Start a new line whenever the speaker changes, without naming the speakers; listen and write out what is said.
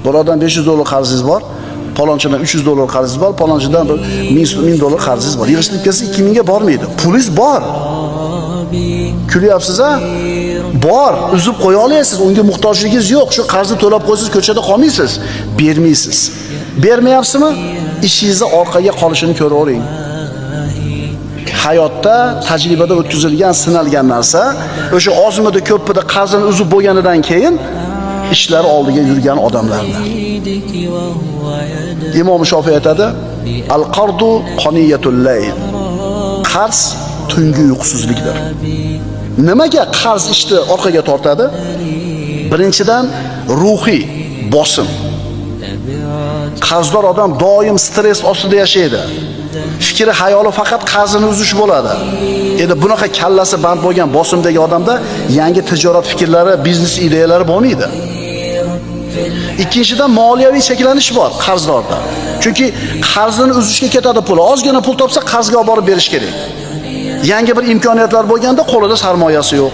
Birovdan 500 dollar qarzingiz bor, palonchidan 300 dollar qarzingiz bor, palonchidan bir 1000 dollar qarzingiz bor. Yig'ishtirib kelsa 2000 ga bormaydi. Pulingiz bor. Kulyapsiz-a? Bor, uzib qo'ya olasiz, unga muhtojligingiz yo'q. Shu qarzni to'lab qo'ysangiz ko'chada qolmaysiz, bermaysiz. Bermayapsizmi? Ishingizni orqaga qolishini ko'ravering. Hayotda tajribada o'tkazilgan, sinalgan narsa, o'sha ozmidi ko'pmidi qarzini uzib bo'lganidan keyin ishlar oldiga yurgan odamlarni. Imom Shofiy aytadi: "Al-qardu qoniyatul layl." Qarz tungi uyqusizlikdir. Nimaga qarz ishni orqaga tortadi? Birinchidan ruhiy bosim. Qarzdor odam doim stress ostida yashaydi. Fikri, xayoli faqat qarzini uzish bo'ladi. Endi bunaqa kallasi band bo'lgan bosimdagi odamda yangi tijorat fikrlari, biznes ideyalari bo'lmaydi. Ikkinchidan moliyaviy cheklanish bor qarzdorda. Chunki qarzini uzishga ketadi puli. Ozgina pul topsa qarzga olib borib berish kerak. Yangi bir imkoniyatlar bo'lganda qo'lida sarmoyasi yo'q.